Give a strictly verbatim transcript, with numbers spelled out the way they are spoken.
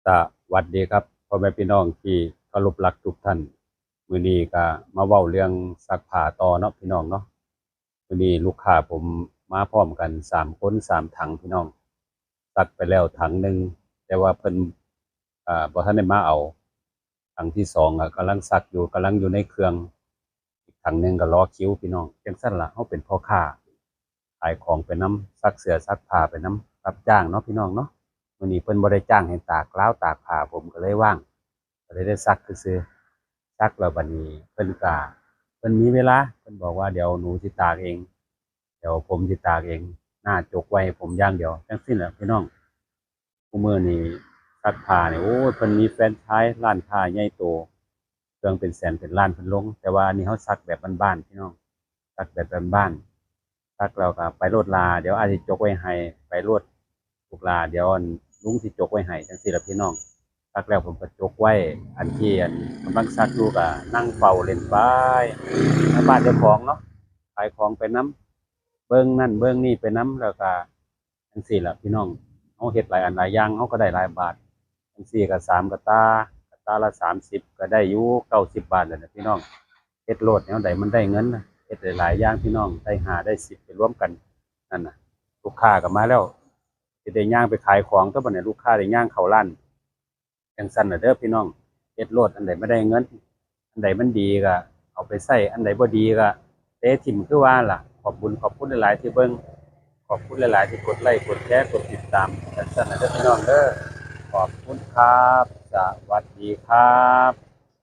สวัสดีครับ พ่อแม่พี่น้องที่เคารพรักทุกท่าน มื้อนี้ก็มาเว้าเรื่องซักผ้าต่อเนาะพี่น้องเนาะ มื้อนี้ลูกค้าผมมาพร้อมกันสามคน สามถังพี่น้อง ซักไปแล้วถังหนึ่ง แต่ว่าเพิ่น อ่า บ่ทันได้มาเอา ถังที่สองอะกำลังซักอยู่ กำลังอยู่ในเครื่อง อีกถังหนึ่งก็รอคิวพี่น้อง จั่งซั้นล่ะ เฮาเป็นพ่อค้า ขายของไปนำ ซักเสื้อซักผ้าไปนำ รับจ้างเนาะพี่น้องเนาะ มื้อนี้เพิ่นบ่ได้จ้างให้ตากราวตากผ้า ผมก็เลยว่าง ก็เลยได้ซักซื่อๆ ซักแล้วบัดนี้เพิ่นก็ เพิ่นมีเวลา เพิ่นบอกว่า "เดี๋ยวหนูสิตากเอง เดี๋ยวผมสิตากเอง น้าจกไว้ให้ผมอย่างเดียว" จั่งซี้แหละพี่น้อง ซุมื้อนี้ซักผ้านี่ โอ้ย เพิ่นมีแฟรนไชส์ร้านค้าใหญ่โต เครื่องเป็นแสนเป็นล้านเพิ่นลง แต่ว่าอันนี้เฮาซักแบบบ้านๆ พี่น้อง ซักแบบบ้านๆ ซักแล้วก็ไปโลดหล้า เดี๋ยวอ้ายสิจกไว้ให้ ไปโลดลูกหล้า เดี๋ยวอันลุงสิจกไว้ให้ จั่งซี้ล่ะพี่น้อง ซักแล้วผมก็จกไว้ อันที่อันกำลังซักอยู่ก็นั่งเฝ้าเล่นไป นำบ้านเจ้าของเนาะ ขายของไปนำ เบิ่งนั่นเบิ่งนี่ไปนำ แล้วก็จั่งซี้ล่ะพี่น้อง เฮาเฮ็ดหลายอันหลายอย่าง เฮาก็ได้หลายบาท จั่งซี้ก็สามกะตา กะตาละสามสิบ ก็ได้อยู่เก้าสิบบาทแล้วนะพี่น้อง เฮ็ดโลดแนวใดมันได้เงินนะ เฮ็ดหลายๆอย่างพี่น้อง ได้ห้าได้สิบไปรวมกัน นั่นน่ะ ลูกค้าก็มาแล้ว สิได้ย่างไปขายของตั๊วบัดนี้ ลูกค้าได้ย่างเข้าร้าน จั่งซั้นน่ะเด้อพี่น้อง เฮ็ดโลด อันใดมันได้เงิน อันใดมันดีก็เอาไปใช้ อันใดบ่ดีก็เตะถิ่มคือว่าล่ะ ขอบบุญขอบคุณหลายๆที่เบิ่ง ขอบคุณหลายๆที่กดไลก์ กดแชร์ กดติดตาม จั่งซั้นน่ะเด้อพี่น้องเด้อ ขอบคุณครับ สวัสดีครับ